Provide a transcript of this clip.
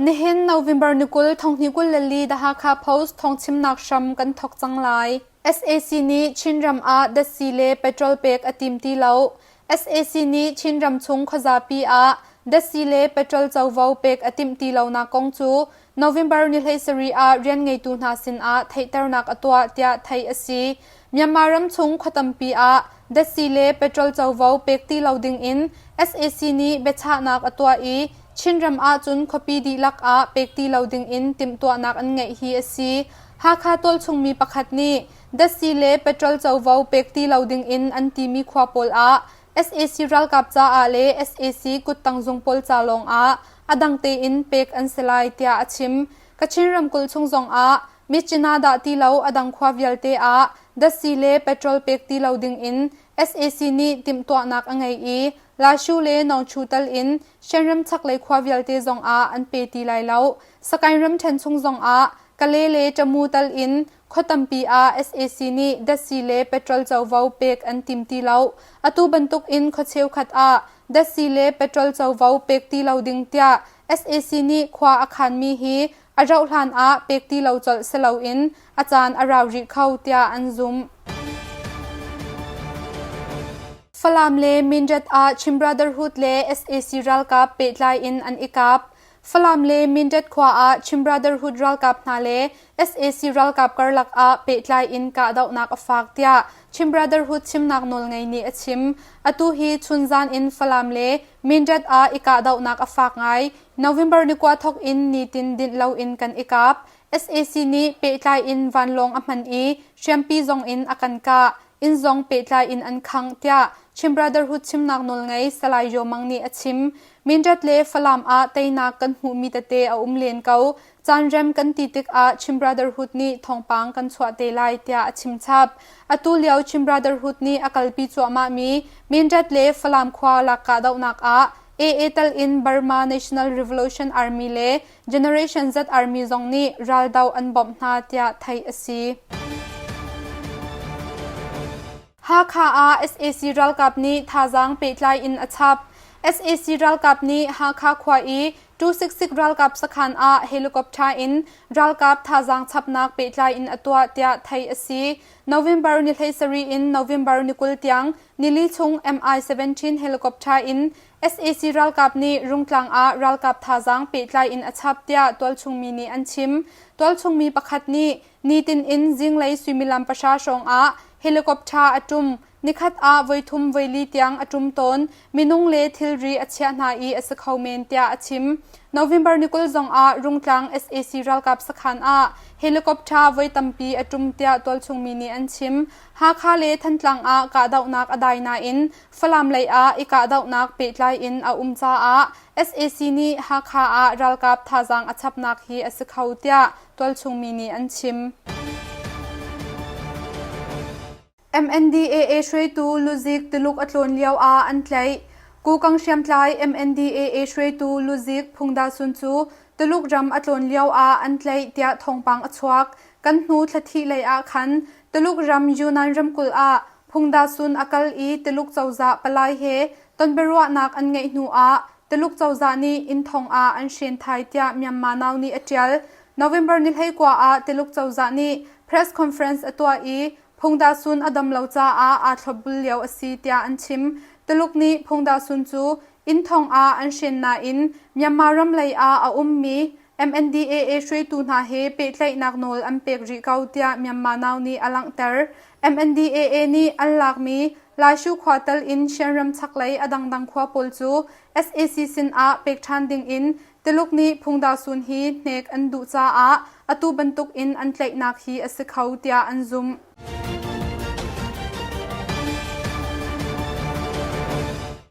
Nihin November ni 20 thonghnih 24 The Hakha Post thawngchimnak hram kan thawk cang lai. SAC nih Chinram ah datsi le petrol pek a tim ti lo. SAC nih Chinram chung khuazapi ah datsi le petrol covo pek a timh ti lonak kong cu November ni 17 ah rian ngeitu hna sinah theihternak a tuah tiah theih a si. Myanmar ram chung khua tampi ah datsi le petrol covo pek ti lo dingin SAC nih biachahnak a tuah i Chinram ahcun khuapi dihlak ah pek ti lo dingin timhtuahnak an ngeih hi a si. Hakha tualchungmi pakhat nih datsi le petrol covo pek ti lo dingin an timi khua pawl ah SAC ralkap caah le SAC kuttang zung pawl ca lawng ah a dang tein pek an si lai tiah a chim. Kachin ramkulh chung zong ah Myitkyina dah ti lo a dang khua vialte ah datsi le petrol pek ti lo ding in SAC nih timhtuahnak a ngei i Lashu le Nongchu tal in Shan chaklei khua vialte zong ah an pe ti lai lo. Sakaing ramṭhen chung zong ah Kale le Tamu tal in khua tampi ah SAC nih datsi le petrol covo pek an tim ti lo. Atu bantuk in khua cheukhat ah datsi le petrol covo pek ti lo ding tiah SAC nih khua a khanmi hi a rauhhlan ah pek ti lo colh si loin a caan a rau rih kho tiah an zumh. Falam le Mindat ah Chin Brotherhood le SAC ralkap pehtlai in an i kap. Falam le Mindat khua ah Chin Brotherhood ralkap hna le SAC ralkap karlak ah pehtlai in kahdohnak a fak tiah Chin Brotherhood chimnak nawlngei nih a chim. Atu hi chunzan in Falam le Mindat ah i kahdohnak a fak ngai. November ni kua thawk in nitin dinh loin kan i kap. SAC nih pehtlai in vanlawng a hman i hriampi zong in a kan kah. Inn zong pehtlai in an khangh tiah Chin Brotherhood chimnak nawlngei Salai Yaw Mang nih a chim. Mindat le Falam ah teinak kan hmuhmi tete a um len ko. Caan rem kan ti tikah Chin Brotherhood nih thawngpang kan chuah te lai tiah a chim chap. Atu lio Chin Brotherhood nih a kalpi cuahmahmi Mindat le Falam khua lak kahdohnak ah AA tal in Burma National Revolution Army le Generation Z Army zong nih raldoh an bawmh hna tiah theih a si. Hakha ah SAC ralkap nih thazaang pehtlai in a chap. SAC ralkap nih Hakha khua i 266 ralkap sakhan ah helicopter in ralkap thazaang chapnak pehtlai in a tuah tiah theih a si. November ni 17 in November ni 20 tiang nili chung Mi-17 helicopter in SAC ralkap nih Rungtlang ah ralkap thazaang pehtlai in a chap tiah tualchungmi nih an chim. Tualchungmi pakhat nih nitin in zinglei suimilam pahra hrawng ah helicopter a ṭum. Nikhat ah voithum voili tiang a ṭum tawn. Minung le thilri a chiah hna i a si kho men tiah a chim. November ni 20 zong ah Rungtlang SAC ralkap sakhan ah helicopter voi tampi a ṭum tiah tualchungmi nih an chim. Hakha le Thantlang ah kahdohnak a dai nain Falam lei ah i kahdohnak pehtlai in a um caah SAC nih Hakha ah ralkap thazaang a chapnak hi a si kho tiah tualchungmi nih an chim. MNDAA hruaitu Luzik Tuluk a tlawn lio ah an tlaih. Kukang hriamtlai MNDAA hruaitu Luzik Phungdasun cu Tuluk ram a tlawn lio ah an tlaih tiah thawngpang a chuak. Kan hnu thlathih lei ah khan Tuluk ram Yunnan ramkulh ah Phungdasun a kal i Tuluk cozah palai he tonbiaruahnak an ngeih hnu ah Tuluk cozah nih inn thong ah an hren thai tiah Myanmar Now nih a ṭial. November ni 19 ah Tuluk cozah nih press conference a tuah i Phungdasun a dam lo caah aa thlopbul lio a si tiah an chim. Tuluk nih Phungdasun cu inn thong ah an hren nain Myanmar ram lei ah a ummi MNDAA hruaitu hna he pehtlaihnak nawl an pek rih ko tiah Myanmar Now nih a langhter. MNDAA nih an lakmi Laishu khua tal in Shan chaklei a dangdang khua pawl cu SAC sin ah pek ṭhan ding in Tuluk nih Phungdasun hi hnek an duh caah atu bantuk in an tlaihnak hi a si kho tiah an zumh.